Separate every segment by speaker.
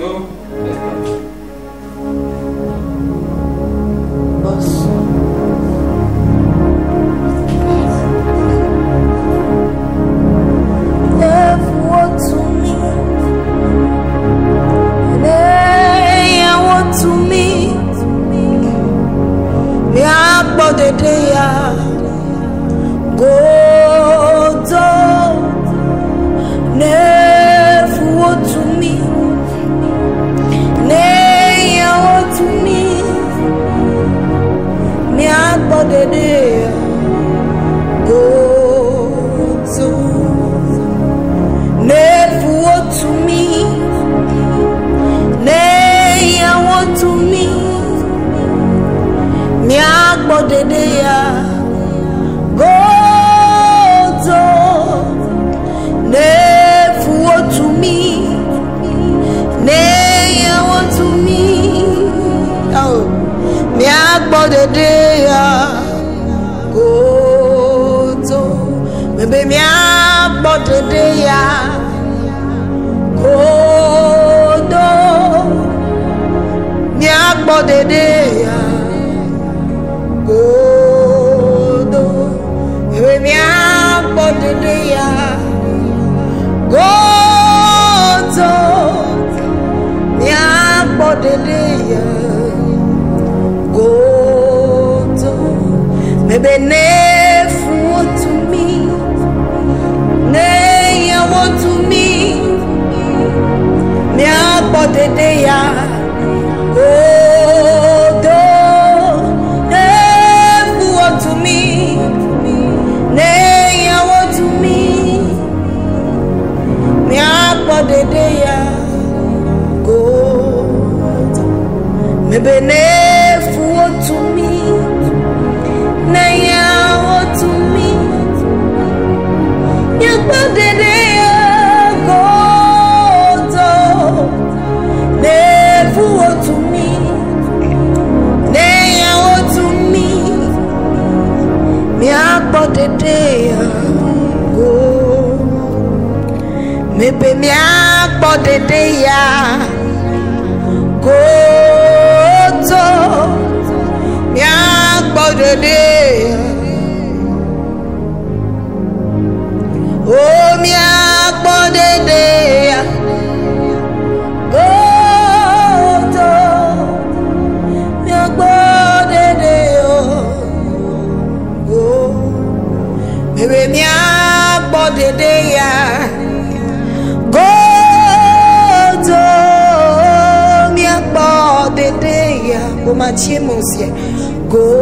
Speaker 1: Go. Let's go.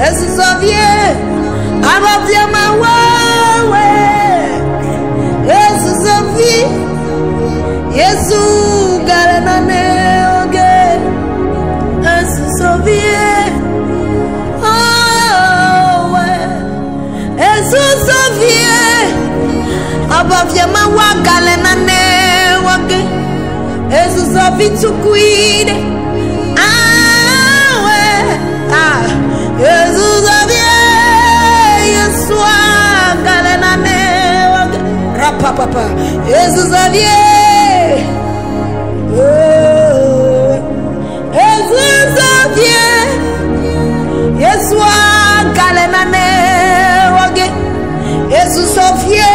Speaker 2: Yesu
Speaker 1: Aʋafia mawu agale nane wɔ ge. Esusɔ vi tukui ɖe. Awe. Ah. Esusɔ vie. Yesu agale nane wɔ ge. Rapapapa. Esusɔ vie. Oh. Esusɔ vie. Yesu agale nane wɔ ge. Esusɔ vie.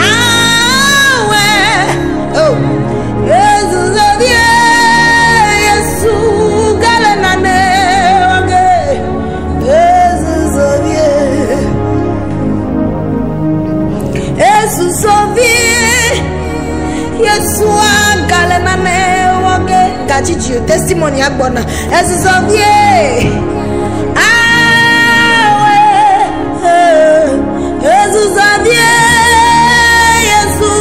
Speaker 1: Awe. Oh. Esusɔ vie. Yesu gale nane wɔ ge. Esusɔ vie. Esusɔ vie. Yesu agale nane wɔ ge. Gadzidzi o testimony agbɔna. Esusɔ vie. Awe. Esusɔ vie. Yesu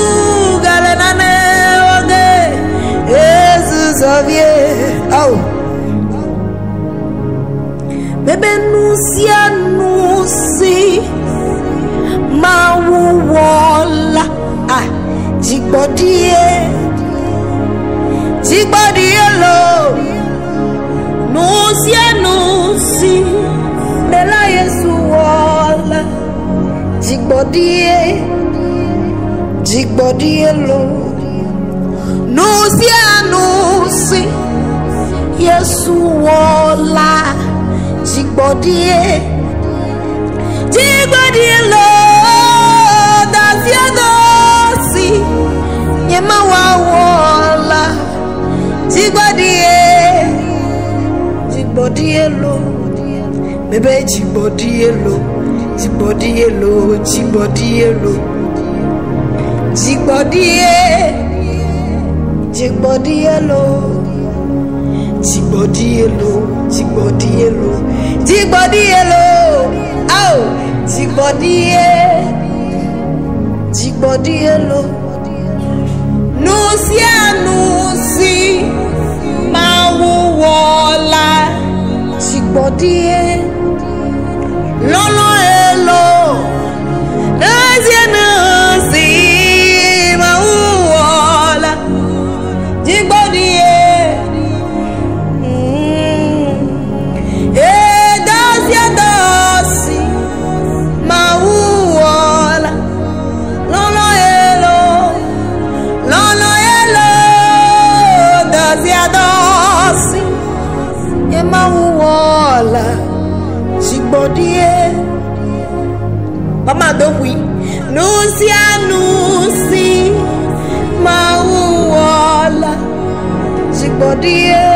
Speaker 1: gale nane wɔ ge. Esusɔ vie. Oh. Bebe nu sia nu si Mawu wɔ la, ah, dzigbɔɖie, dzigbɔɖie lo. Nu sia nu si Ɖela Yesu wɔ la, dzigbɔɖie, dzigbɔɖie lo. Nu sia nu si Yesu wɔ la, dzigbɔɖie, dzigbɔɖie lo. Daviado si nye Mawu wɔ la, dzigbɔɖie, dzigbɔɖie lo. Bebe dzigbɔɖie lo, dzigbɔɖie lo, dzigbɔɖie lo. Dzigbɔɖie, dzigbɔɖie lo. Dzigbɔɖie lo, dzigbɔɖie lo, dzigbɔɖie lo. Ao, dzigbɔɖie, dzigbɔɖie lo. Nu sia nu si Mawu wɔ la, dzigbɔɖie. Lɔlɔ̃e lo. Nu sia nu si Mawu wɔ la, dzigbɔɖie. Edɔ sia dɔ si Mawu wɔ la, lɔlɔ̃e lo, lɔlɔ̃e lo, dɔ sia dɔ si nye Mawu wɔ la, dzigbɔɖie. Mama do ƒui. Nu sia nu si Mawu wɔ la, dzigbɔɖie.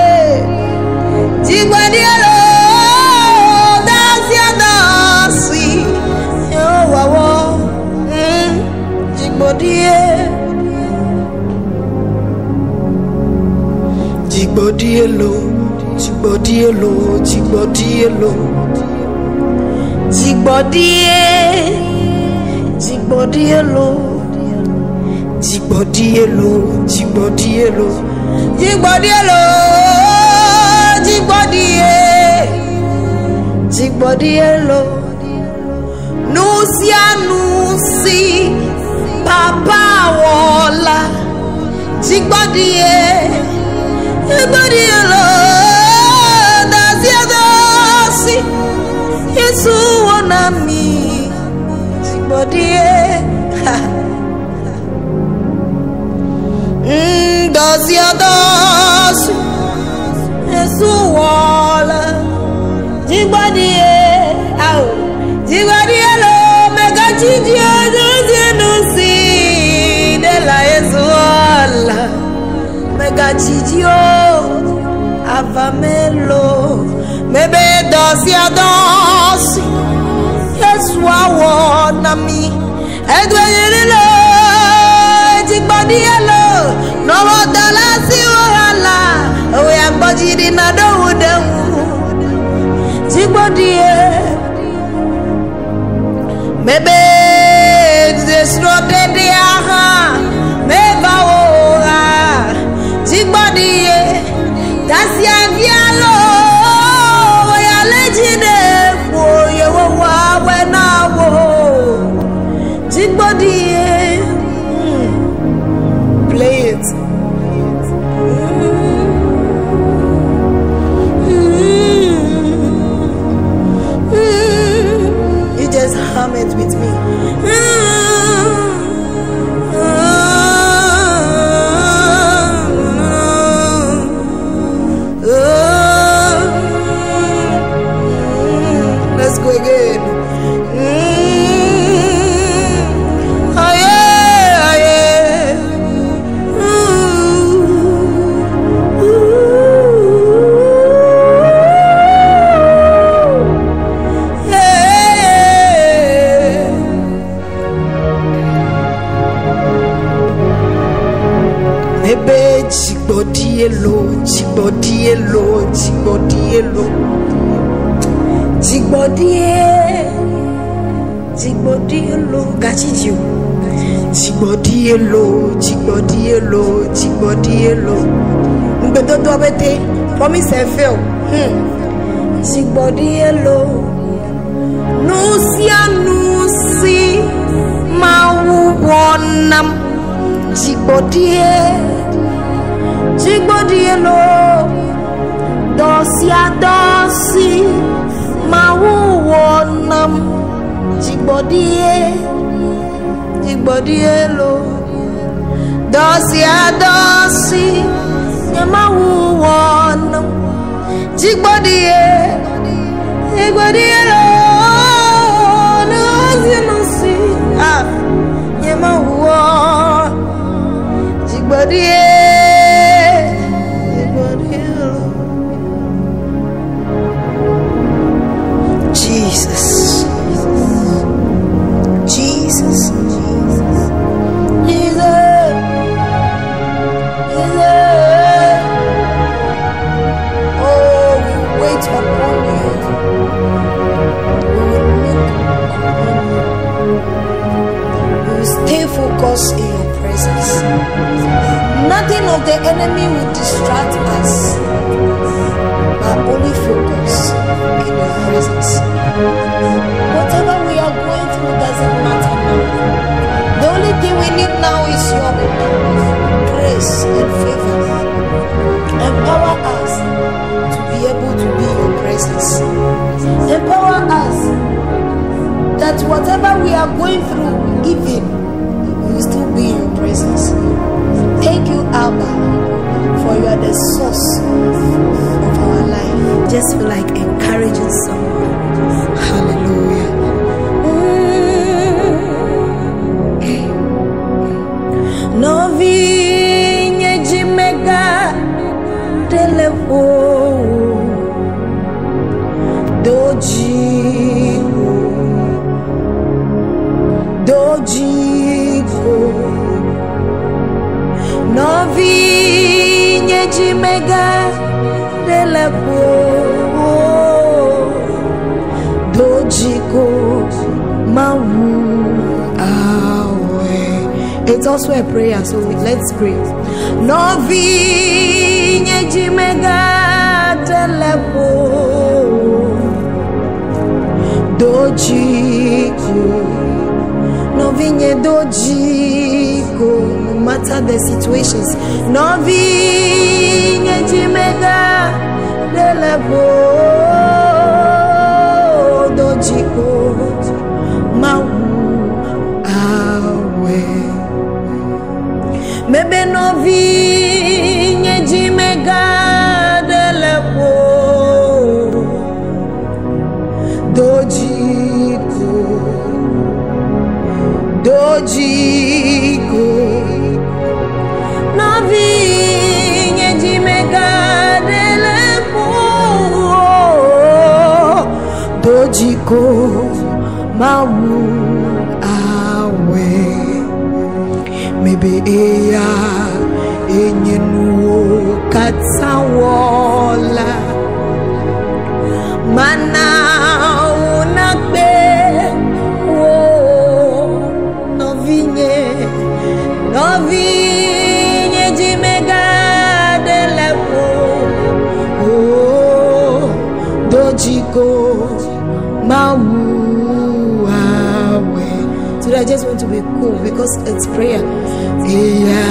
Speaker 1: Dzigbɔɖie lo, dɔ sia dɔ si Yehowa wɔ. Dzigbɔɖie. Dzigbɔɖie lo, dzigbɔɖie lo, dzigbɔɖie lo. Dzigbɔɖie, dzigbɔɖie lo. Dzigbɔɖie lo, dzigbɔɖie lo. Dzigbɔɖie lo, dzigbɔɖie. Dzigbɔɖie lo. Nu sia nu si Papa wɔ la, dzigbɔɖie, dzigbɔɖie lo, dɔ sia dɔ si Yesu wɔ na mi, dzigbɔɖie. Dɔ sia dɔ si Yesu wɔ la, dzigbɔɖie, ao, dzigbɔɖie lo, megatsi dzi o, nu sia nu si Ɖela Yesu wɔ la, megatsi dzi o, ava me lo, mebe dɔ sia dɔ si Yesu awɔ na mi, edue lo, dzigbɔɖie lo, nɔwɔ dɔla siwo hã la, òwe agbɔdzi ɖi na ɖo ŋu ɖe ŋu. Dzigbɔɖie. Mebe srɔ̃ɖeɖea hã meva wo hã. Dzigbɔɖie. Tasiavia lo, ya le dzi ɖe ƒo yewowo awɔe na wo. Dzigbɔɖie. Be dzigbɔɖie lo, dzigbɔɖie lo, dzigbɔɖie lo. Dzigbɔɖie, dzigbɔɖie lo, gatsi dzi o. Dzigbɔɖie lo, dzigbɔɖie lo, dzigbɔɖie lo. Ŋugbedodoa be te, promise and fail. Dzigbɔɖie lo. Nu sia nu si Mawu wɔ nam. Dzigbɔɖie, dzigbɔɖie lo. Dɔ sia dɔ si Mawu wɔ nam. Dzigbɔɖie, dzigbɔɖie lo. Dɔ sia dɔ si nye Mawu wɔ nam. Dzigbɔɖie, dzigbɔɖie lo. Nu sia nu si nye Mawu wɔ. Dzigbɔɖie, dzigbɔɖie lo. Jesus. Jesus. Jesus. Jesus. Oh, we wait upon you. We will look upon you. We will stay focused in your presence. Nothing of the enemy will distract us, but only focus in your presence. Whatever we are going through doesn't matter now. The only thing we need now is your grace and favor. Empower us to be able to be in your presence. Empower us that whatever we are going through, even, we will still be in your presence. Thank you, Abba, for you are the source of our life. Just feel like encouraging someone. Hallelujah. Nɔvinye dzi megaɖe le ƒo o. Do dzi ko. Do dzi ko. Nɔvinye dzi megaɖe le ƒo o. Do dzi ko. Mawu awɔe. It's also a prayer, so let's pray. Nɔvinye dzi megaɖe le ƒo o. Do dzi ko. Nɔvinye do dzi ko. No matter the situations. Nɔvinye dzi megaɖe le ƒo o. Do dzi ko. Mawu awɔe. Mebe nɔvinye dzi megaɖe le ƒo o. Do dzi ko. Do dzi ko. Nɔvinye dzi megaɖe le ƒo o. Do dzi ko. Mawu awɔe. Mebe eya enye nuwo katã wɔla. Mana wò nakpe wò nɔvinye, nɔvinye dzi megaɖe le ƒo o. Do dzi ko. Mawu awɔe. Today I just want to be cool because it's prayer. Eya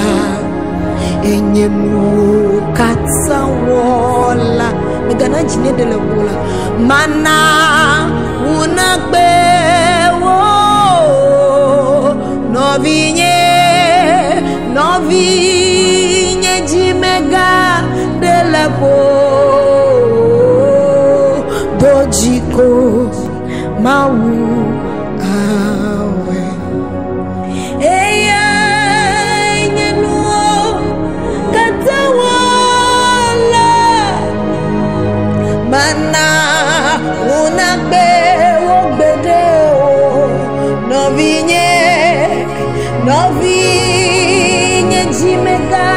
Speaker 1: enye nuwo katã wɔla. Megana dzi ne ɖe le ƒo la. Mana wò nakpe wò nɔvinye, nɔvinye dzi megaɖe le ƒo o. Do dzi ko. Mawu awɔe. Eya nye nuwo katã wɔla. Mana wò nakpe wò gbeɖe o. Nɔvinye, nɔvinye dzi mega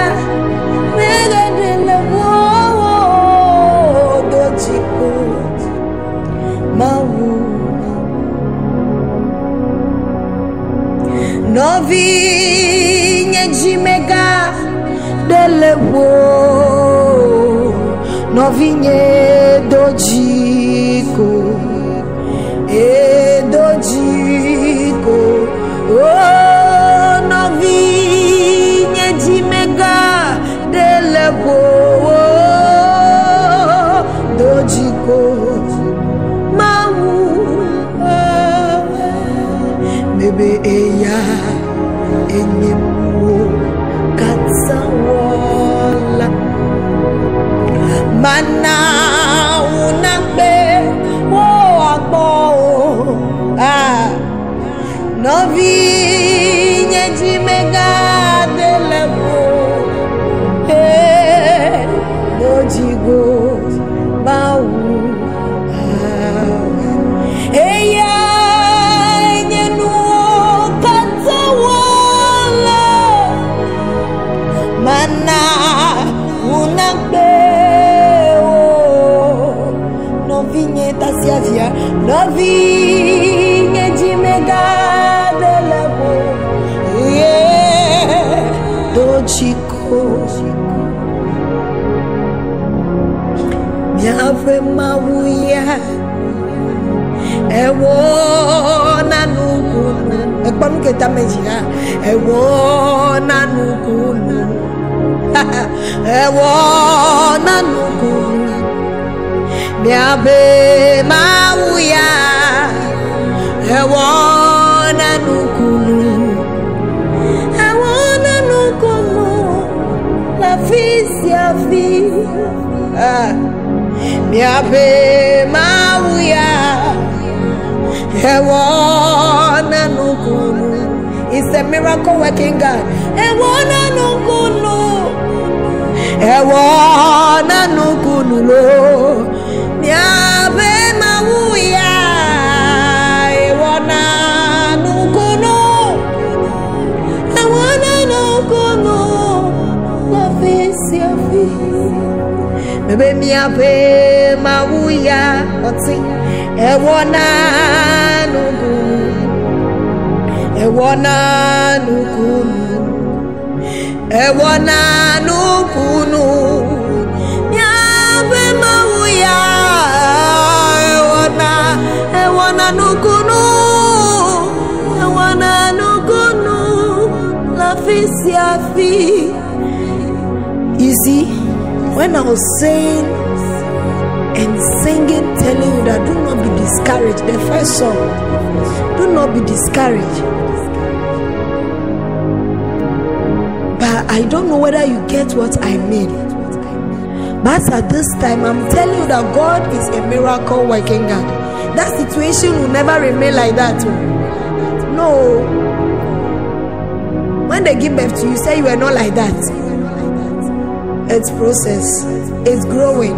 Speaker 1: Nɔvinye dzi megaɖe le ƒo. Nɔvinye do dzi ko. Edo dzi ko. Oh, nɔvinye dzi megaɖe le ƒo. Do dzi ko. Mawu bebe eya enye nuwo katã wɔla. Mana ŋu nakpe wo akpɔ o. Ah. Nɔvinye dzi megaɖe le ƒo. Ee, do dzi go Mawu. Eya nye nuwo katã wɔla. Mana ŋu nakpe wo. Nɔvinye tasiavia, nɔvinye dzi megaɖe le ƒo. Ye do dzi ko. Míaƒe Mawu ya ewɔna nukunu. Ekpɔ nu ke ta me dzi hã. Ewɔna nukunu. Ewɔna nukunu. Míaƒe Mawu ya ewɔna nukunu. Ewɔna nukunu le afi sia afi. Ah. Míaƒe Mawu ya ewɔna nukunu. It's a miracle working God. Ewɔna nukunu. Ewɔna nukunu lo. Míaƒe Mawu ya ewɔna nukunu. Ewɔna nukunu le afi sia afi. Bebe míaƒe Mawu ya ɔti ewɔna nukunu. Ewɔna nukunu. Ewɔna nukunu. Míaƒe Mawu ya ewɔna ewɔna nukunu. Ewɔna nukunu le afi sia afi. You see, when I was saying and singing, telling you that do not be discouraged, the first song, do not be discouraged. But I don't know whether you get what I mean. But at this time, I'm telling you that God is a miracle working God. That situation will never remain like that. No. When they give birth to you, say you were not like that. It's process. It's growing.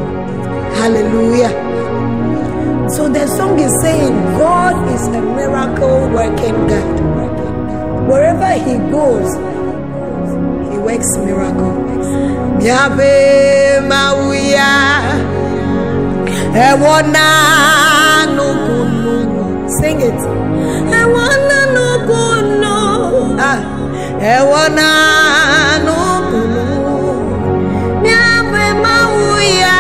Speaker 1: Hallelujah. So the song is saying God is a miracle working God. Wherever he goes, he works miracle. Míaƒe Mawu ya ewɔna nukunu. Sing it. Ewɔna nukunu. Ah. Ewɔna nukunu. Míaƒe Mawu ya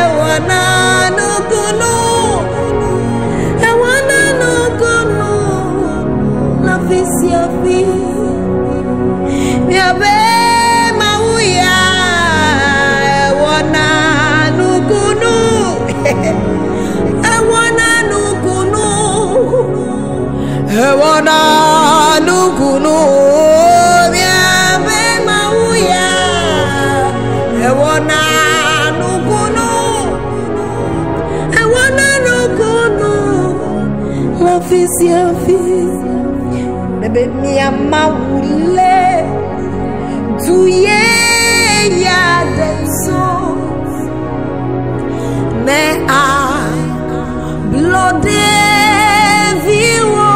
Speaker 1: ewɔna nukunu. Ewɔna nukunu. Le afi sia afi. Míaƒe Mawu ya ewɔna nukunu. Ewɔna nukunu. Ewɔna nukunu. Míaƒe Mawu ya ewɔna nukunu. Ewɔna nukunu. Le afi sia afi. Bebe mía Mawu le du yeye aɖe tso ne ablɔɖeviwo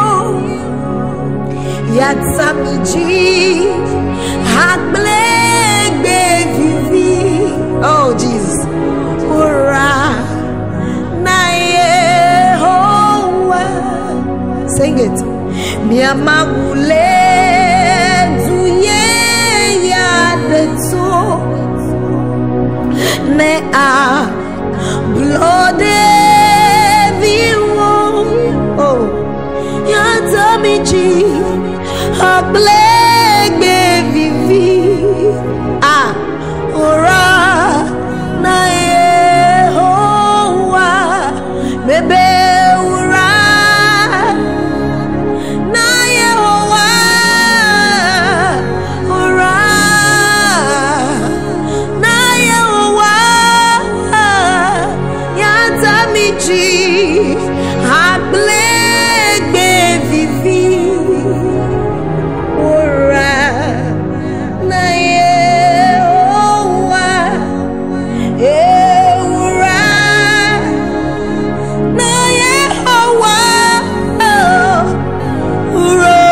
Speaker 1: yatami dzi agble vivi. Oh Jesus, hurrah na Yehowa. Sing it. Miamawu le du ye ya ɖe to ne ablɔɖeviwo o yatami dzi agblegbe vivi a ora na Yehowa bebe wura na Yehowa ora na Yehowa yatami dzi agblegbe vivi ora na Yehowa ewura na Yehowa uro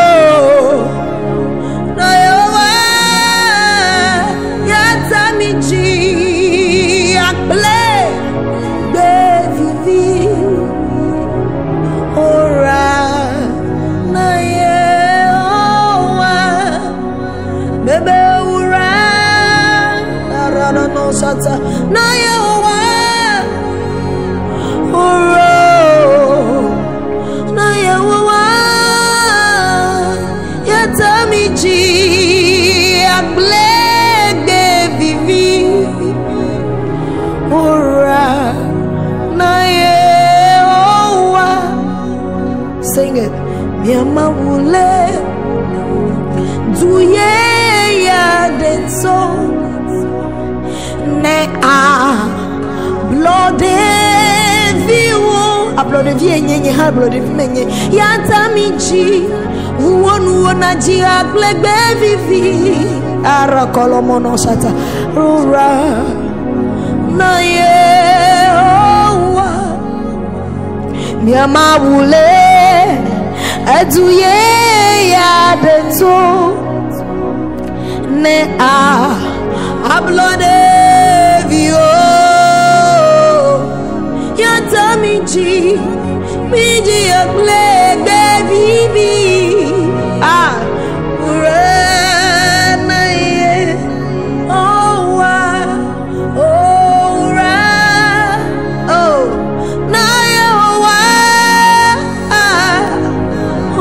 Speaker 1: na Yehowa yatami dzi agblegbe vivi ora na Yehowa bebe wura arana no sata na Yehowa uro na Yehowa yatami dzi agblegbe vivi ora na Yehowa. Sing it. Miamawule duye ya denso ne a blɔɖeviwo ablɔɖevi enye nye hã ablɔɖevi menye yatami dzi ŋuwonuwo na dzi agblegbe vivi arakɔlɔmɔnɔ sata rora na Yehowa miamawule eduye ya ɖe to ne a ablɔɖeviwo yatami dzi mi dzi agblegbe vivi a wura na Yehowa owura oh na Yehowa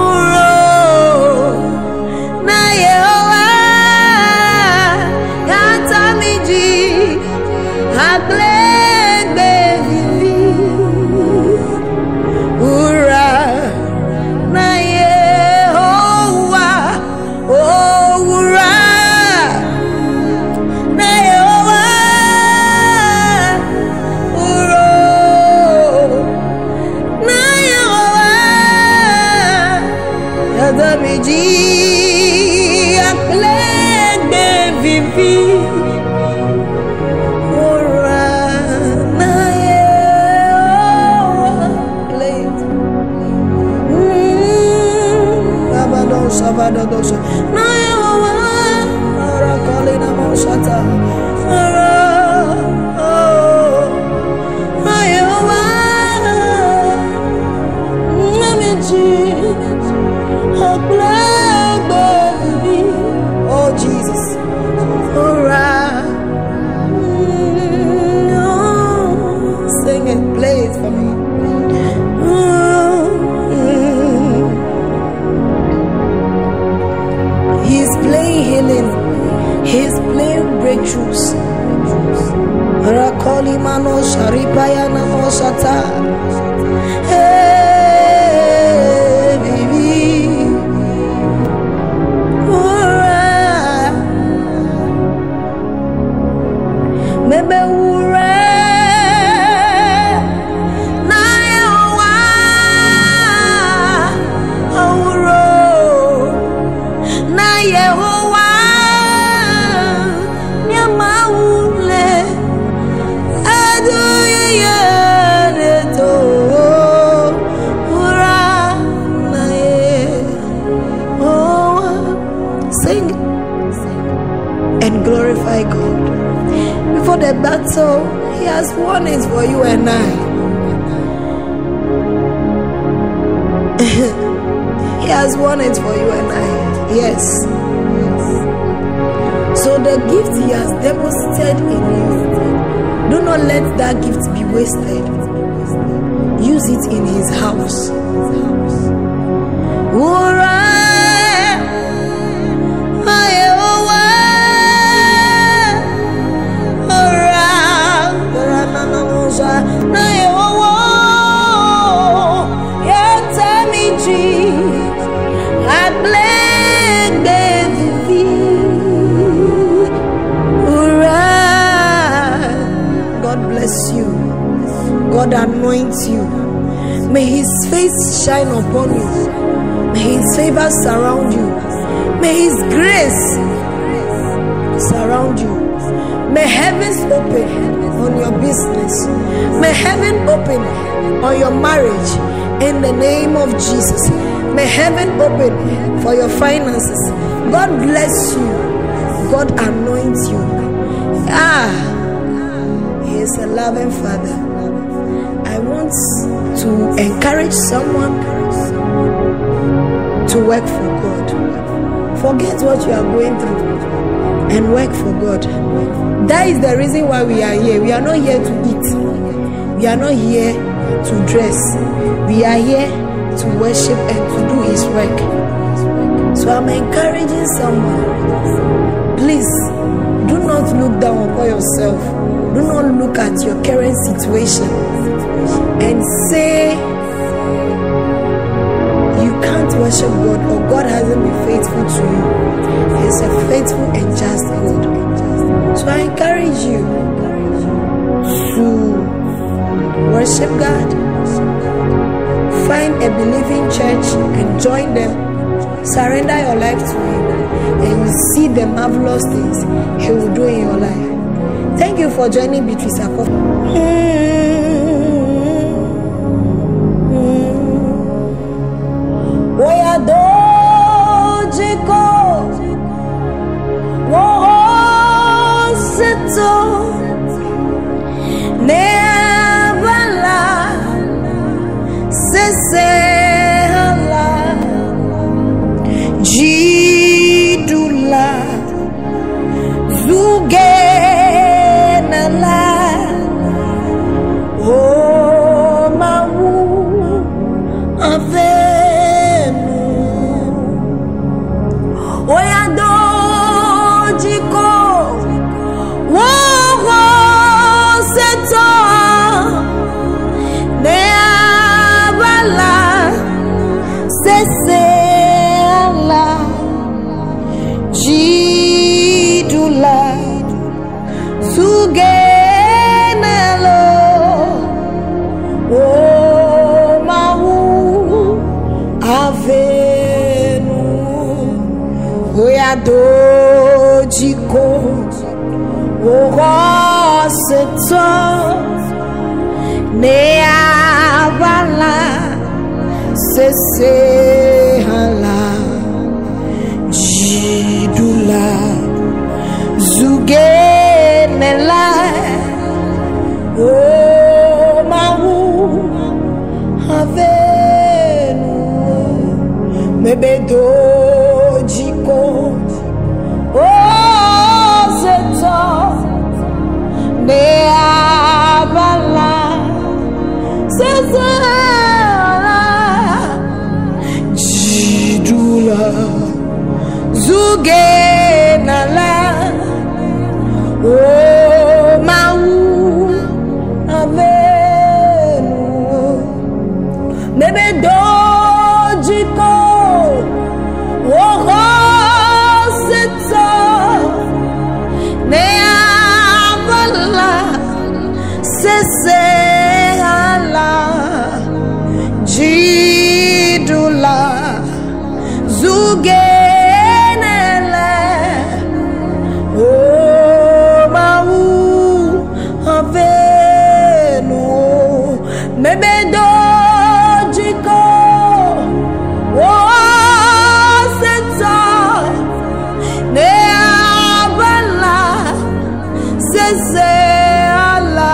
Speaker 1: uro na Yehowa yatami dzi agblegbe vivi wura na Yehowa owura na Yehowa uro na Yehowa yatami dzi agblegbe vivi ora na Yehowa. Play it. Abadosa, abadosa. Na Yehowa, ora kalina mosata. Ora, oh, na Yehowa, namiji, agblegbe vivi. Oh Jesus, ora. Oh, sing it, play it for me. He's playing healing. He's playing breakthroughs. Rakoli mano sharipaya namo sata. Hey, baby. Ura. Mebe ura. Na Yehowa. Awuro. Na Yehowa. Nyamawule. Aduye to. Ura. Na Yehowa. Sing and glorify God. Before the battle, He has won it for you and I. He has won it for you and I. Yes. So the gift he has deposited in you, do not let that gift be wasted. Use it in his house. God bless you. God anoint you. May his face shine upon you. May his favor surround you. May his grace surround you. May heavens open on your business. May heaven open on your marriage in the name of Jesus. May heaven open for your finances. God bless you. God anoint you. He is a loving father. I want to encourage someone to work for God. Forget what you are going through and work for God. That is the reason why we are here. We are not here to eat. We are not here to dress. We are here to worship and to do his work. So I'm encouraging someone. Please, do not look down upon yourself. Do not look at your current situation and say you can't worship God or God hasn't been faithful to you. He is a faithful and just God. So I encourage you to worship God. Find a believing church and join them. Surrender your life to him and you see the marvelous things he will do in your life. Thank you for joining Beatrice Akofa. Jidula Zugenala Omawu Avenu Oyadojiko Woho Seto Neabala Sese Allah Jidula Zugenalo Omawu Avenu Oyadojiko Ohoseto Neabala Sesehala Jidula Zugenela Omawu Avenu Mebedojiko Ozeto Neabala Sezala Jidula Zugenala Omawu Avenu Mebedojiko Ohoseto Neabala Sesehala Jidula Zugenele Omawu Avenu Mebedojiko Oseto Neabala Sesehala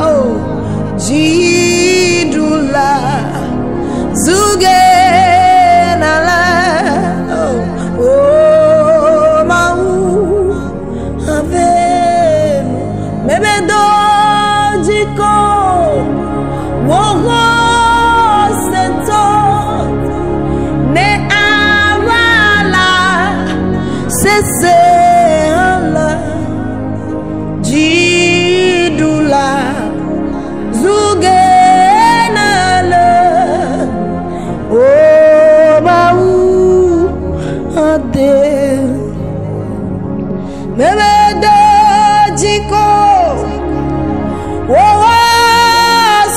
Speaker 1: Oh Jidula Zugenala Sese ala Jidula Zugenale O Mawu Ade Mebe jiko Owa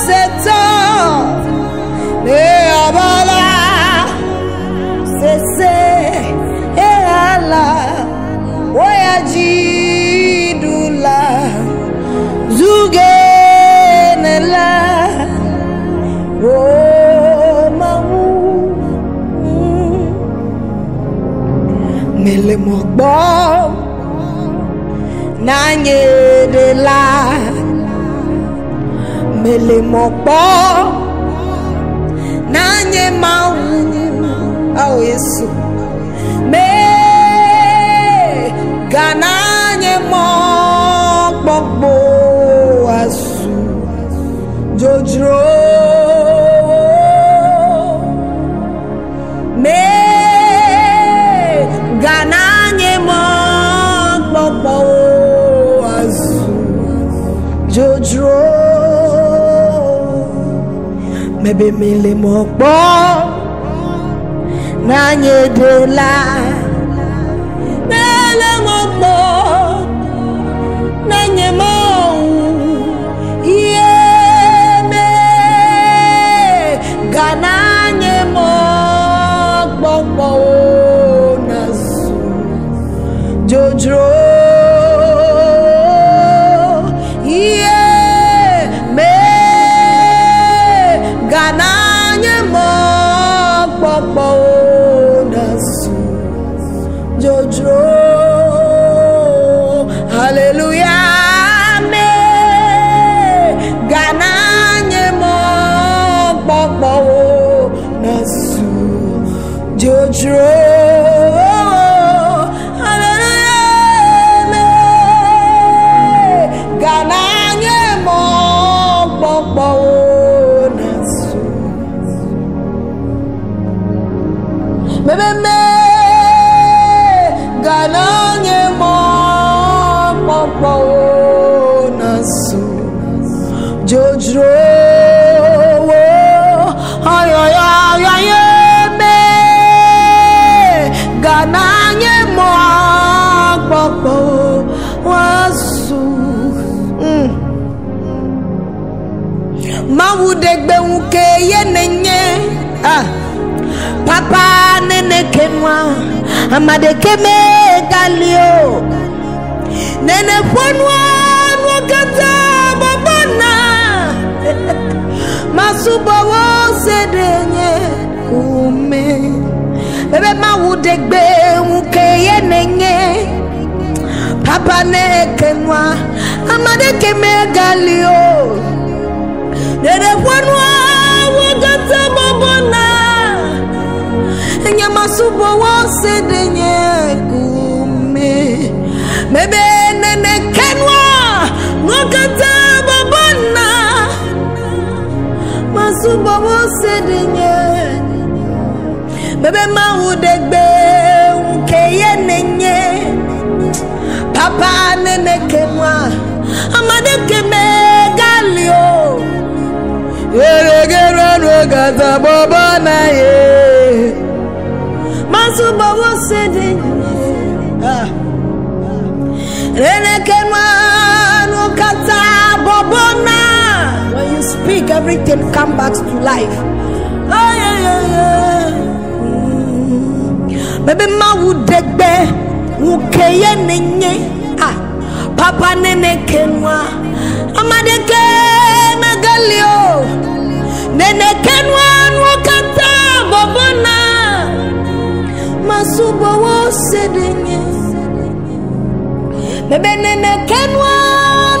Speaker 1: seta Ne abala Sese E ala Oya jidula Zugenela O Mawu Mele mo gbọ́ nanyedela mele mo gbọ́ nanye mawu ao Yesu me gananye mo gbogbo asu jojro me gananye mo gbogbo asu jojro mebe mele mo gbọ́ nanyedela mele mo gbọ́ nanye mawu iye me gananye mo gbogbo nasu jojro iye me gananye mo gbogbo nasu jojro hallelujah me gananye mo gbogbo nasu jojro hallelujah me gananye mo gbogbo nasu mebe me gananye mo gbogbo nasu jojro ayoyoyoye me gananye mo gbogbo wasu. Mawu degbe wuke ye nenye ah. Papa nene kenwa amadeke me galio nene fonwa nwakata babana masubo wo sedenye kume bebe mawu degbe wuke ye nenye papa nene kenwa amadeke me galio nene fonwa nwakata babana nyamasubo wo sedenye kume mebe nene kenwa nwakata babana masubo wo sedenye bebe mawu degbe nke ye nenye papa nene kenwa amadeke me galio eregere nwakata babana ye masubo wo sedenye ah. Rene kenwa nwakata babana. When you speak, everything comes back to life. Ay, ay, ay, ay. Baby, mawu degbe wuke ye nenye ah. Papa nene kenwa amadeke megalio nene kenwa nwakata babana masubo wo sedenye bebe nene kenwa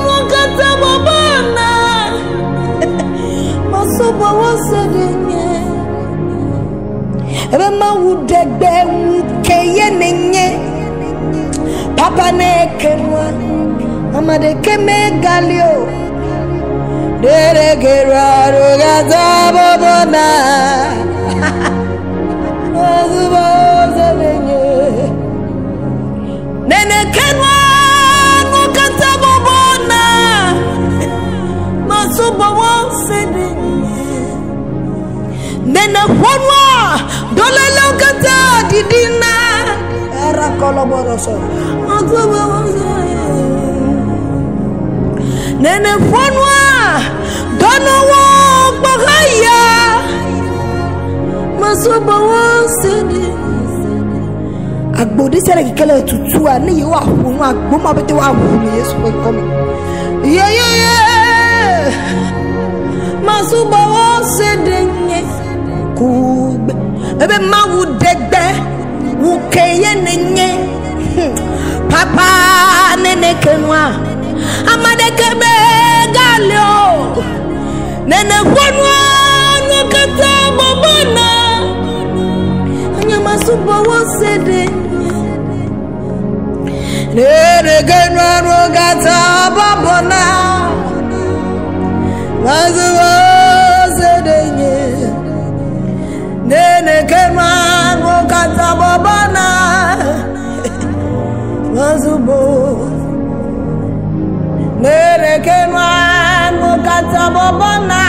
Speaker 1: nwakata babana masubo wo sedenye ebe mawu degbe wuke ye nenye papa ne kenwa amadeke megalio deregerarugata babana masubo wo sedenye Kolobodoso. Nene ƒonua dɔnɔwo gbɔhaya masubɔwo sede. Agbo ɖe sia ɖe keke le tutua ne yewo aƒo nu agbo ma pete woaʋu le Yesu ƒe ŋkɔme. Yeyeye masubɔwo sede nye kugbe. Ebe Mawu ɖe gbe wu ke ye nenye. Papa nene ke nua. Ame aɖeke be gali o. Nene ƒonua nu katã bɔbɔna. Nye masubɔwo se ɖe nye. Nene ke nua nu katã bɔbɔna. Masubɔwo se ɖe nye. Nene ke nua nu katã bɔbɔna. Masubɔwo. Nene ke nua nu katã bɔbɔna.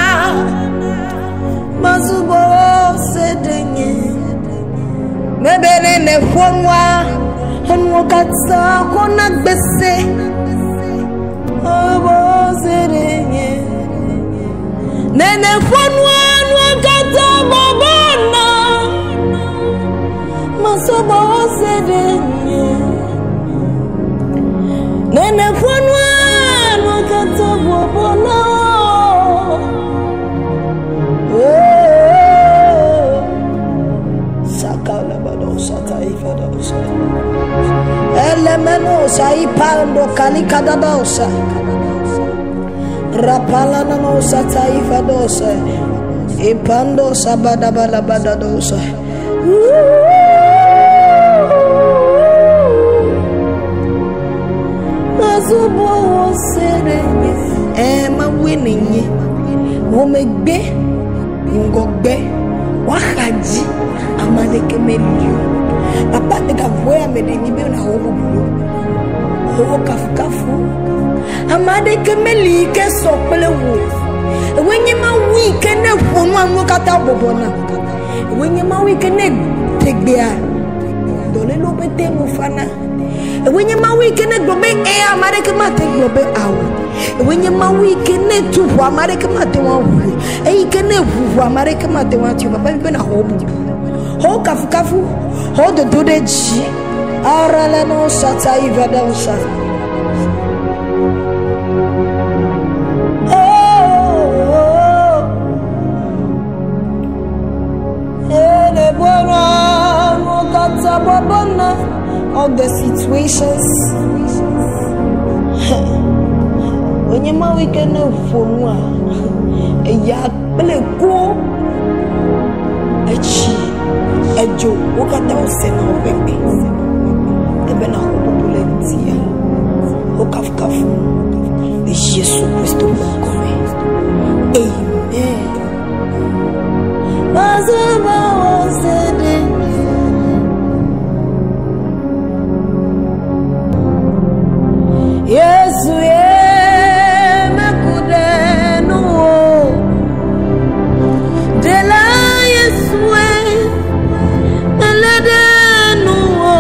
Speaker 1: Masubɔwo se ɖe nye. Mebe nene ƒonua enuwo katã kɔna gbese. Masubɔwo se ɖe nye. Nene ƒonua nuwo katã bɔbɔna. Masubɔwo se ɖe nye. Nene ƒonua nuwo katã bɔbɔna. Oh. Sakalabadosataifadosha. Elemenosa ipando kalikadadosa. Rapalananosa taifadosa. Ipando sabadabalabadadosa. Mazubo sere nye. Ema we nenye. Womegbe. Ŋgɔgbe. Woaxadzi. Ame aɖeke meli o. Papa ɖeka ʋue ame ɖe nyi be nàwɔ bubu lo. Xɔ kafukafu. Ame aɖeke meli yi ke sɔ kple wò. Ewoe nye Mawu yi ke ne ƒo nu amewo katã bɔbɔna. Ewoe nye Mawu yi ke ne ɖe gbea, dɔlélewo pete nu fana. Ewoe nye Mawu yi ke ne gblɔ be e ame aɖeke mate gblɔ be awo. Ewoe nye Mawu yi ke ne tu ʋɔ ame aɖeke mate ŋu aʋui. Eyi ke ne ʋu ʋɔ ame aɖeke mate ŋu atui. Papa mi be nàxɔ bubu. Xɔ kafukafu. Xɔ dodo ɖe dzi. Araleno sata ivadosha. Oh, all the situations. Onye ma we ke ne ƒo nua, eya kple ku, etsi, edzo, wo katã wosena woƒe gbe. Ebe na xɔ bubu le ŋutia. Wo kafukafu le Yesu Kristo ƒe ŋkɔme. Amen. Mazuba wo se ɖe nye. Yesu ye meku ɖe nuwò. Ɖela Yesue mele ɖe nuwò.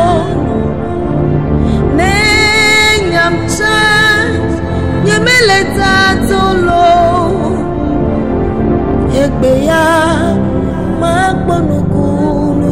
Speaker 1: Ne nyam tsã nye mele tatolo. Egbe ya makpɔ nukunu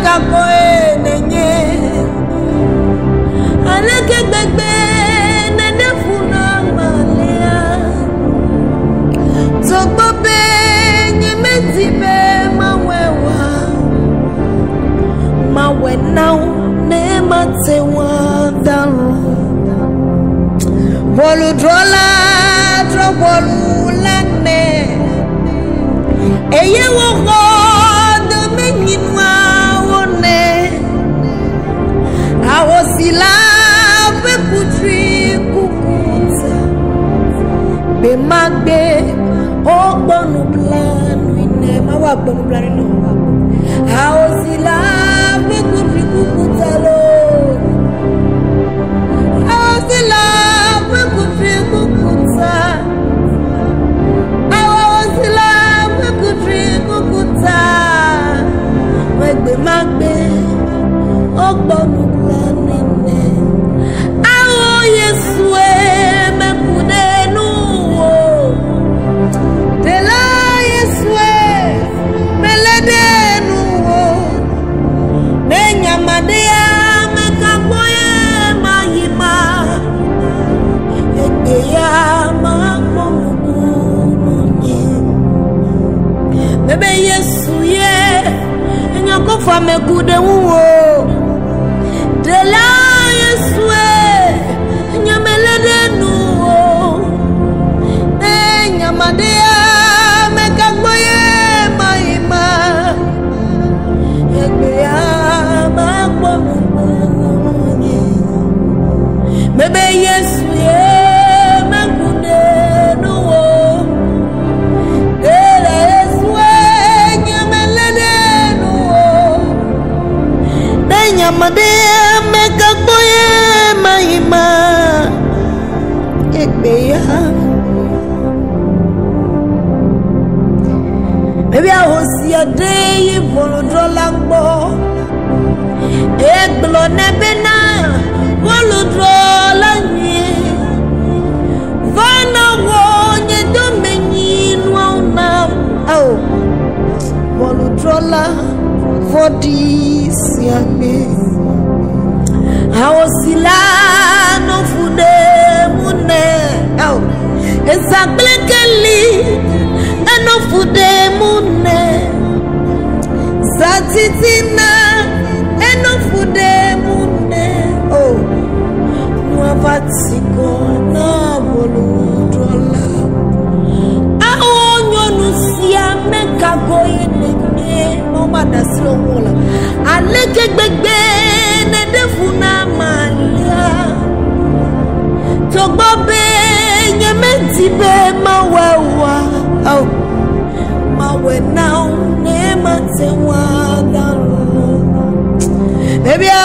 Speaker 1: ka gbɔe nènye? Aleke gbegbe nèɖe fu nam alea? Togbɔ be nyemedi be mawɔe oa, mawɔe na wò ne mate ŋu ada lɔ. Ʋɔnudrɔ̃la drɔ̃ ʋɔnu la nɛ eye wòxɔ domenyinuawo nɛ. Ahosi la ƒe kutrikuku ta. Gbe ma gbe wokpɔ nublanui nɛ. Mawu akpɔ nublanui na wò. Ahosi la ƒe kutrikuku ta loo. Ahosi la ƒe kutrikuku ta. Ahosi la ƒe kutrikuku ta. Gbe ma gbe wokpɔ nublanui nɛ. Awo Yesue meku ɖe nuwò. Ɖela Yesue melé ɖe nuwò. Ne nyamaɖea meka gbɔ ye mayi ma. Egbe ya makpɔ nukunu nye. Mebe Yesu ye nyakɔfa meku ɖe ŋuwò. Ɖela Yesue nyamele ɖe nuwò. Ne nyamaɖea meka gbɔ ye mayi ma. Egbe ya makpɔ nukunu nye. Mebe Yesu ye meku ɖe nuwò. Ɖela Yesue nyamele ɖe nuwò. Ne nyamaɖea meka gbɔ ye mayi ma. Egbe ya. Mebe ahosi aɖe yi ʋɔnudrɔ̃la gbɔ. Egblɔ nɛ bena ʋɔnudrɔ̃la nyuie. Va na wɔ nye domenyinuawo nam. Ao, ʋɔnudrɔ̃la vɔ̃ɖi sia gbe. Ahosi la nɔ fu ɖem nɛ. Ao, ezã kple keli enɔ fu ɖem nɛ. Zã titina enɔ fu ɖem nɛ. O, nua va ti kɔ na ʋɔnudrɔ̃la. Awo nyɔnu sia meka gbɔ ye nènye Mawu maɖe asi le ŋuwò le. Aleke gbegbe nèɖe fu nam alea? Togbɔ be nyemedi be mawɔe oa, ao, mawɔe na wò ne mate ŋu ada lɔ. Ebia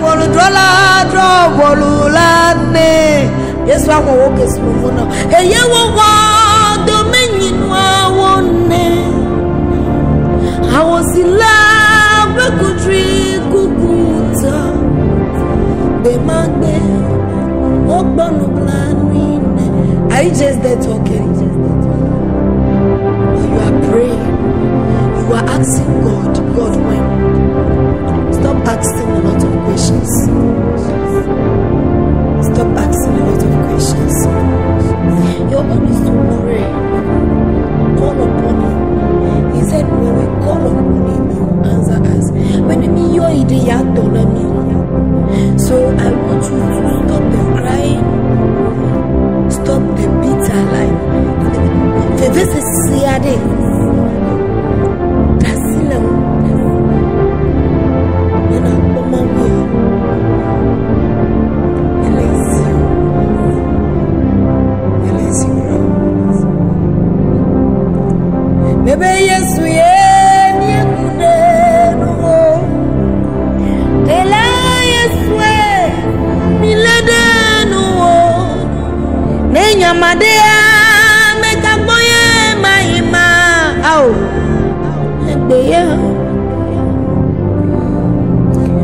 Speaker 1: ʋɔnudrɔ̃la drɔ̃ ʋɔnu la nɛ. Yesu axɔ wò kesinɔnuwo na wò. Eye wòxɔ domenyinuawo nɛ. Ahosi la ƒe kutrikuku ta. Gbe ma gbe wokpɔ nublanui nɛ. Are you just there talking? Or you are praying? You are asking God, God when? Stop asking a lot of questions. Stop asking a lot of questions. Your own is to pray. Call upon him. He said, when we call upon him, he will answer us. When me yo ide ya tona mi. So I want you to stop the crying. Stop the bitter life. Veve se siade. Dasile wo. Nena kpɔmɔ wo. Ele zi o. Ele zi kura. Mebe Yesu ye míeku ɖe nuwò. Ɖela Yesue milé ɖe nuwò. Ne nyamaɖea meka gbɔ ye mayi ma. Ao, egbe ya.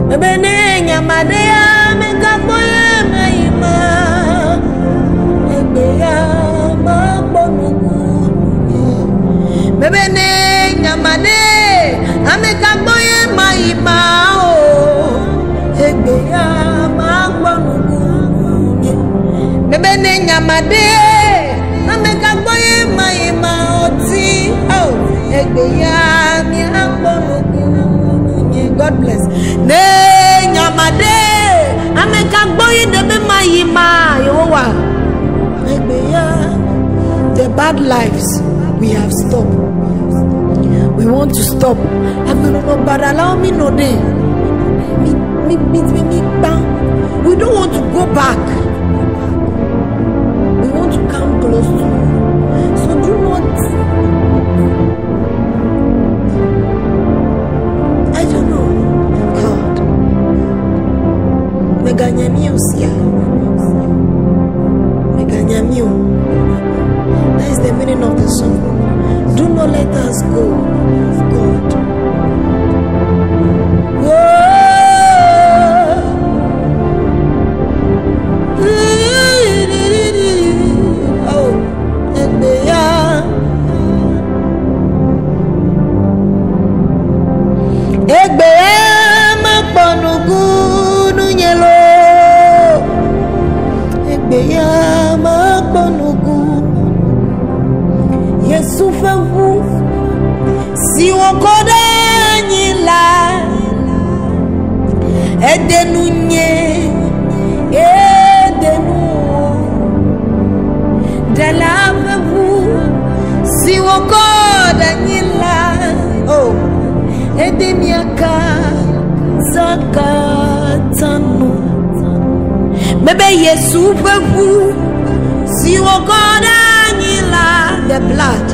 Speaker 1: Mebe ne nyamaɖea meka gbɔ ye mayi ma. Egbe ya makpɔ nukunu nye. Mebe ne nyamaɖe ame ka gbɔ ye mayi ma. nyamade ameka gbɔ ye ma ye ma ɔti oh egbe ya miakpɔ nukunu nye. God bless. Ne nyamade ameka gbɔ ye de be ma yi ma Yehowa egbe ya. The bad lives we have stopped. We want to stop. Agbenɔnɔ baɖalawo mi nɔ ɖe mi mi mi mi mi gbã. We don't want to go back. We want to come close to you. So do not. I don't know. God. Meganyami o sia. Meganyami o. That is the meaning of the song. Do not let us go, God. Whoa. Oh, egbe ya. Egbe makpɔnukunu nye lo. Egbe ya makpɔnuku. Yesu ƒe ʋu si wòkɔ ɖe anyi la, ede nu nye, ede nu wò. Ɖela ƒe ʋu si wòkɔ ɖe anyi la, oh, ede mia katã katã nu. Mebe Yesu ƒe ʋu si wòkɔ ɖe anyi la, the blood.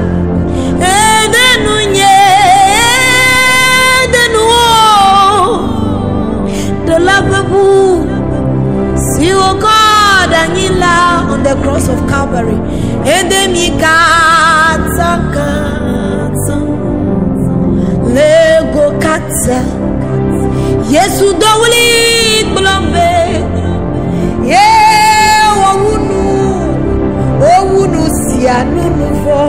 Speaker 1: Ede nu nye, ede nu wò. Ɖela ƒe ʋu si wòkɔ ɖe anyi la on the cross of Calvary. Ede mi katã katã. Lego katã. Yesu do ɣli gblɔ be, ye wowu nu, wowu nu sia nunu vɔ.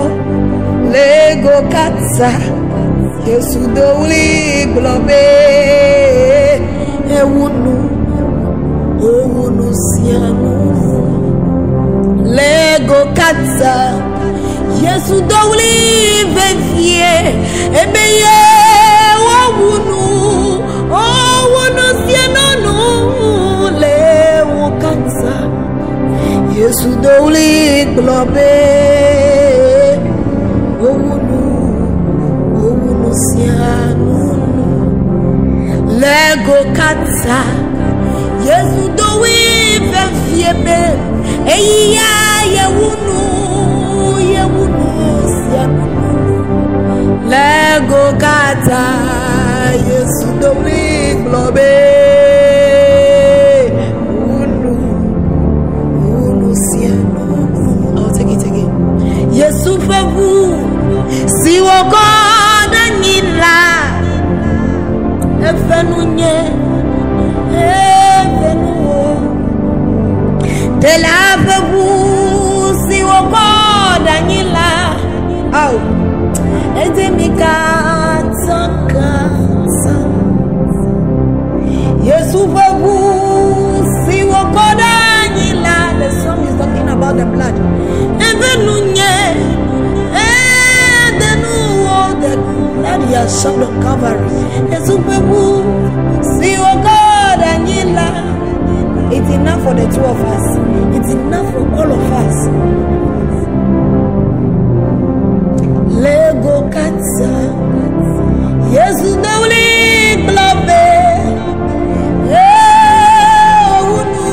Speaker 1: Lego katã. Yesu do ɣli gblɔ be, ewu nu, wowu nu sia nunu. Lego katã. Yesu do ɣli vevie, ebe ye wowu nu, wowu nu sia nunu. Lego katã. Yesu do ɣli gblɔ be, wowu nu, wowu nu sia nunu. Lego katã. Yesu do ɣli vevie be, eya yewu nu, yewu nu sia nunu. Lego katã. Yesu do ɣli gblɔ be, wu nu, wu nu sia nunu. I'll take it again. Yesu ƒe ʋu si wòkɔ ɖe anyi la, eƒe nu nye, eƒe nu wò. Ɖela ƒe ʋu si wòkɔ ɖe anyi la, oh, ede mi katã katã. Yesu ƒe ʋu si wòkɔ ɖe anyi la, the song is talking about the blood. Eƒe nu nye, ede nu wò, the blood he has shed on Calvary. Yesu ƒe ʋu si wòkɔ ɖe anyi la, it's enough for the two of us. It's enough for all of us. Lego katã. Yesu do ɣli gblɔ be, owu nu,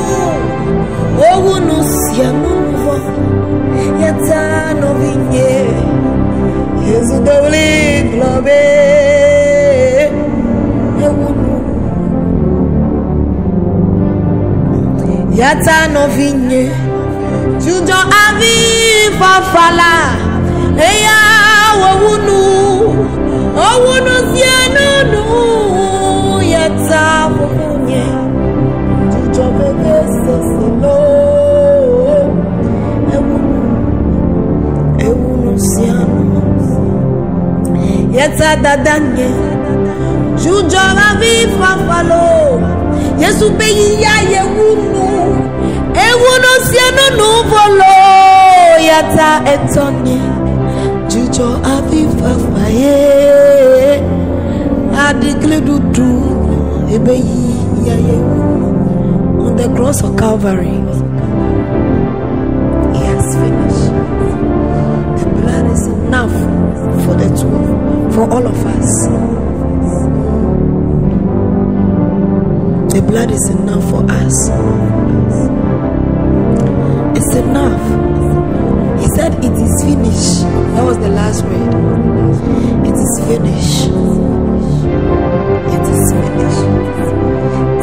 Speaker 1: owu nu sia nunu vɔ. Yata nɔvinye. Yesu do ɣli gblɔ be, ewu nu. Yata nɔvinye. Dzudzɔ avi fafa la, eya wowu nu, owu nu sia nunu. Yata fofonye. Dzudzɔ veve sese lo. Ewu nu, ewu nu sia nunu. Yata dada nye. Dzudzɔ avi fafa lo. Yesu be yiya yewu nu. Ewu Ewuno siano nuvolo yata etonye Jujo avifafa ye Adigli dudu ebe yi ya ye On the cross of Calvary, he has finished. The blood is enough for the two, for all of us. The blood is enough for us. It's enough. He said it is finished. That was the last word. It is finished. It is finished.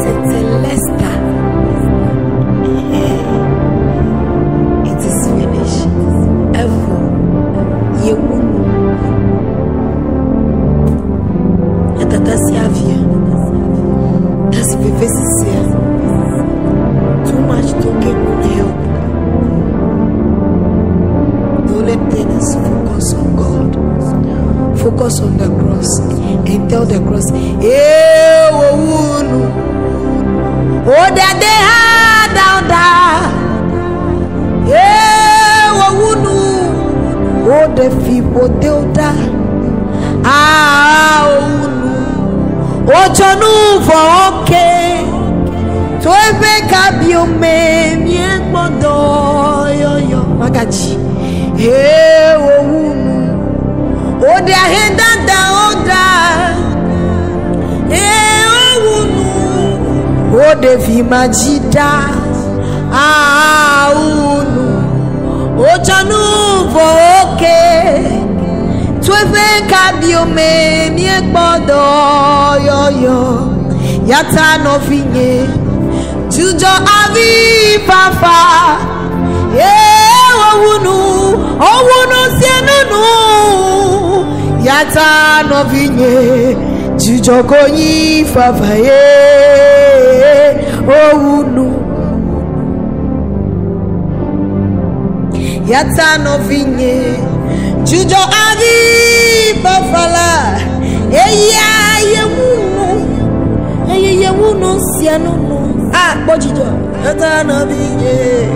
Speaker 1: Tetelesta. It is finished. Evo. Yewunu. Etata si avia. That's vivesisia. Too much talking won't help. The only thing is focus on God. Focus on the cross and tell the cross, Eh, owunu. Oh, that they had down there. Eh, owunu. Oh, the people delta. Ah, owunu. Ojonu for okay. To ebe kabiome mi gbodo yoyo magaji. Eh, owunu. Oh, the hand down, oh, da. Eh, owunu. Oh, the vimajida. Ah, unu. Ojonu for okay. Tuefe kabiome mi gbodo yoyo. Yata no finye. Jujo avi fafa. Eh, owunu. Owunu sienunu. Yata no finye. Jujo konyi fafa ye. Owunu. Yata no finye. Jujo avi fafala. Eya yewunu. Eye yewunu sienunu. Ah, bojijo. Yata no finye.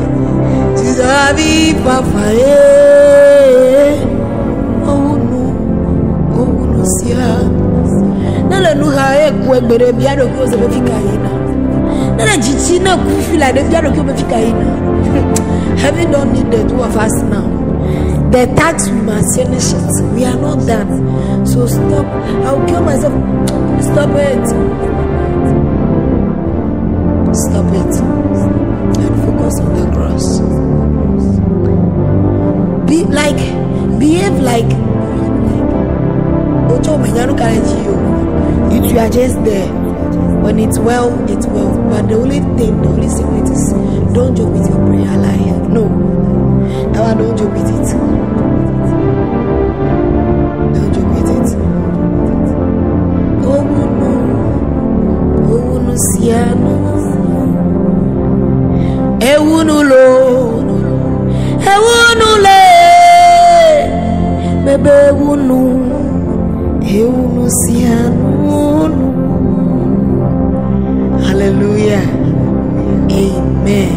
Speaker 1: Jujo avi fafa ye. Owunu. Owunu sia. Nele nu ha eku egbere bia do ko se be fika yina. Nele jiji na ku fila de bia do ko be fika yina. Heaven don't need the two of us now. The tax we must finish it. We are not done. So stop. I will kill myself. Stop it. Stop it. And focus on the cross. Be like, behave like Ocho Menyanu Kareji. You are just there. When it's well, it's well. But the only thing, the only secret is don't joke with your prayer life. No. That one, don't joke with it. Don't joke with it. Oh no. Oh no siano. Ewunu lo. Ewunu le. Bebe ewunu. Ewunu siano. Hallelujah. Amen.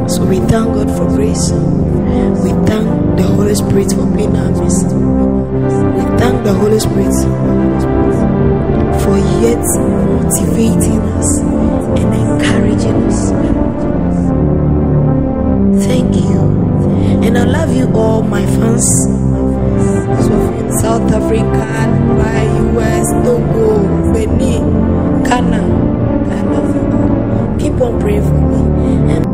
Speaker 1: So we thank God for grace. We thank the Holy Spirit for being our midst. We thank the Holy Spirit for yet motivating us and encouraging us. Thank you. And I love you all, my fans. Those of you in South Africa, Dubai, US, Togo, Benin, Ghana. I love you all. Keep on praying for me. And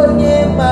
Speaker 1: Onye ma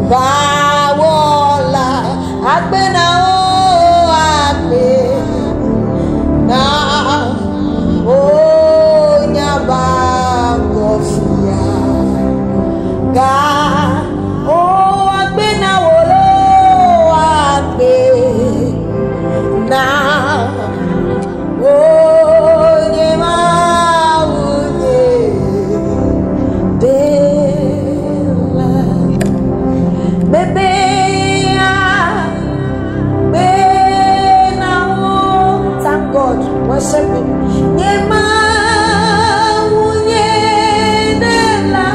Speaker 1: Bawola agbe na o agbe na o nyaba gofia ga o agbe na wolo agbe na onye ma wunye dela. Bebe be na wo. Thank God, worship him. Nye ma wunye dela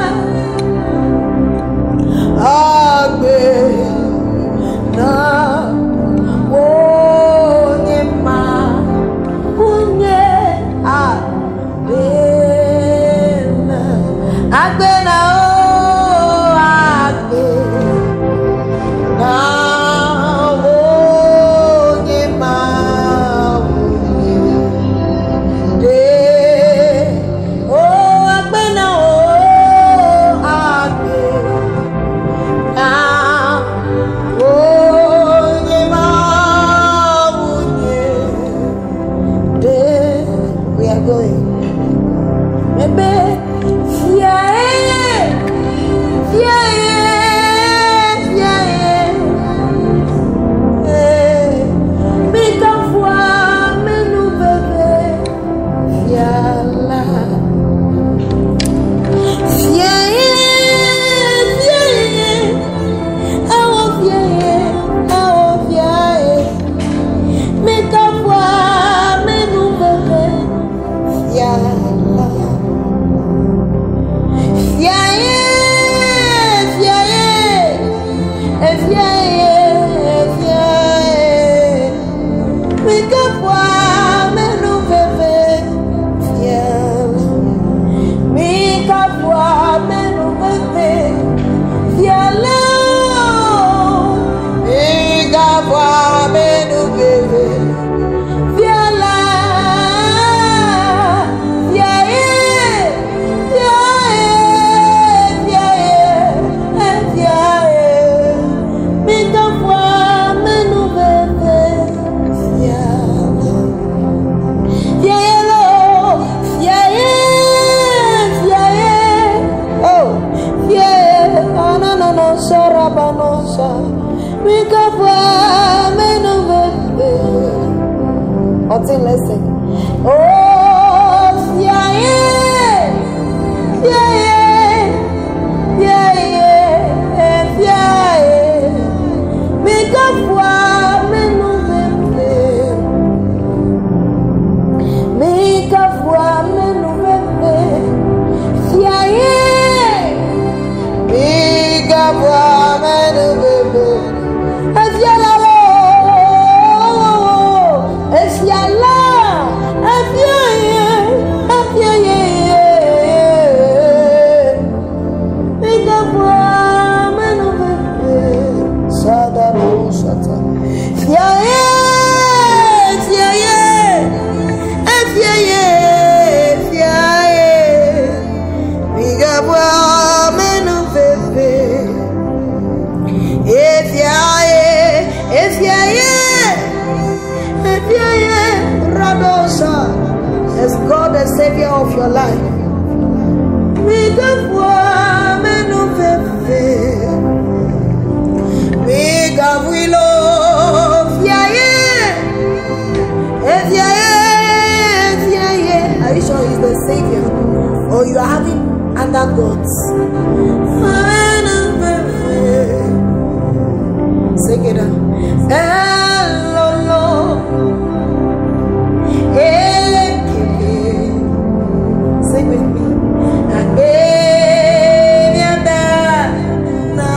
Speaker 1: agbe na onye ma wunye adela agbe na o agbe na onye ma wunye de o agbe na o agbe na onye ma wunye de. We are going. Ebe fia e fia e fia e mi ka fua menu bebe fia la fia e fia e awo fia e awo fia e mi ka fua menu bebe fia la fia e fia e fia e fia e mi ka fua menu bebe fia mi ka fua menu bebe fia la mi ka fua menu bebe fia la fia e fia e fia e fia e mi ka fua menu bebe fia la. Fielo, fiae, fiae, oh, fiae, ananana, sarabanosa, mi kafua menu bebe. Until listen. Oh, fiae, fiae, fiae, fiae, mi kafua menu bebe. Mika fua menu bebe fiaye Mika fua menu bebe Efiala lo Efiala Efiaye Efiaye Mika fua menu bebe Sadaro sata Fiaye Fiaye Efiaye, fiaye, migabwa menu bebe. Efiaye, efiaye, efiaye, radosa. As God the Savior of your life. Migabwa menu bebe. Migabwilo, fiaye. Efiaye, fiaye. Are you sure he's the savior? Or you are having other gods? Sing it out. Elolo, ekele. Sing with me. Agbe miada na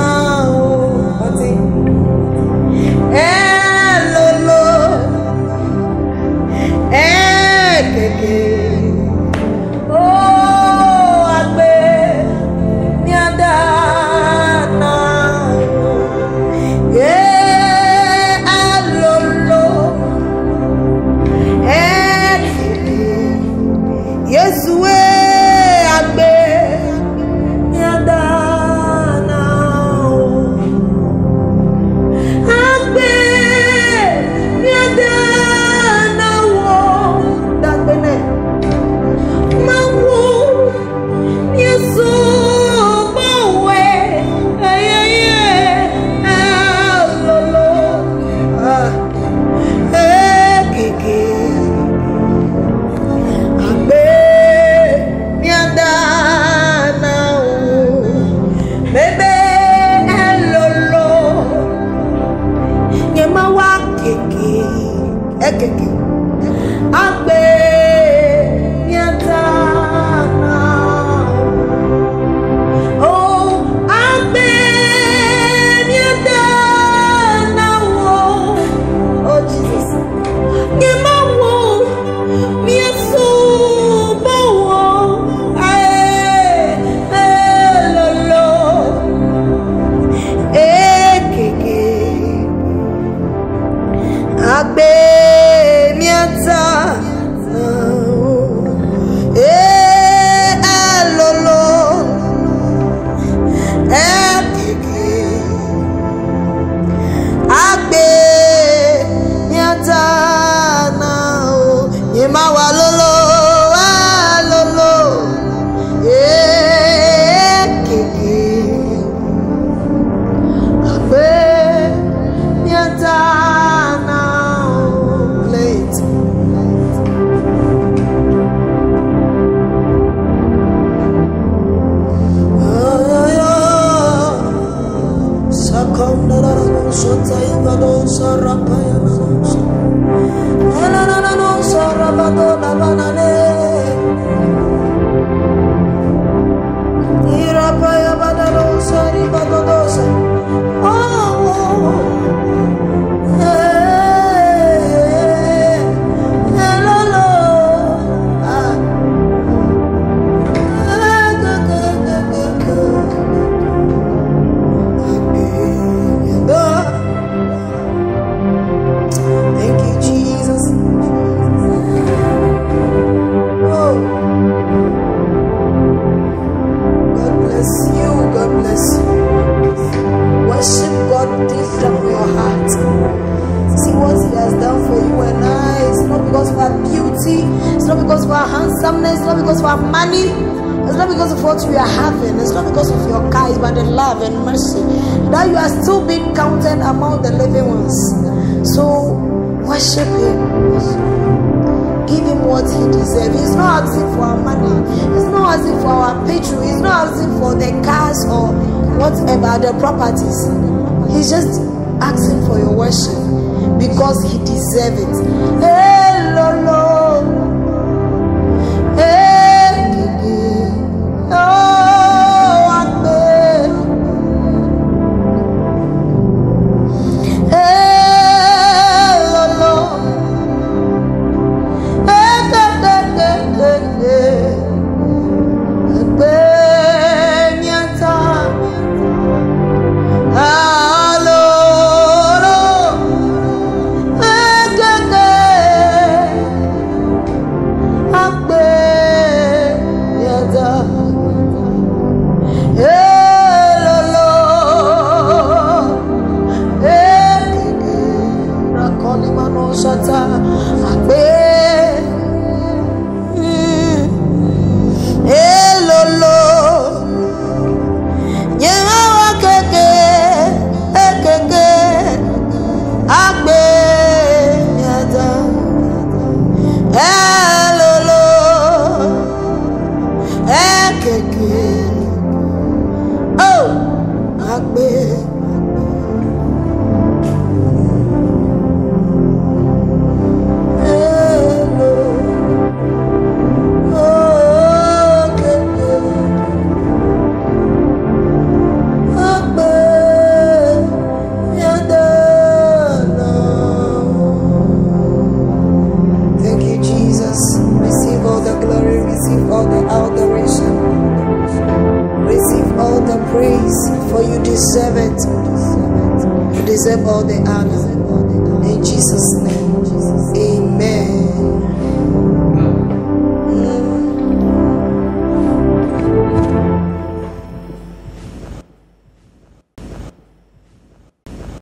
Speaker 1: Thank you, Jesus. Oh, God bless you. God bless you. Worship God deep down your heart. See what He has done for you and I. It's not because of our beauty. It's not because of our handsomeness. It's not because of our money. It's not because of what we are having. It's not because of your car. It's by the love and mercy that you are still being counted among the living ones. So worship Him. Give him what he deserves. He's not asking for our money. He's not asking for our petrol. He's not asking for the cars or whatever, the properties. He's just asking for your worship because he deserves it. Hey, Lolo. Hey, Gigi. Oh, Agbe. Hey, Lolo. Elolo, nyewa keke, ekeke, agbe miada. Elolo, ekeke, oh, agbe. Elo, oh, keke. Thank you, Jesus. Receive all the glory, receive all the adoration, receive all the praise, for you deserve it. You deserve all the honor. In Jesus' name.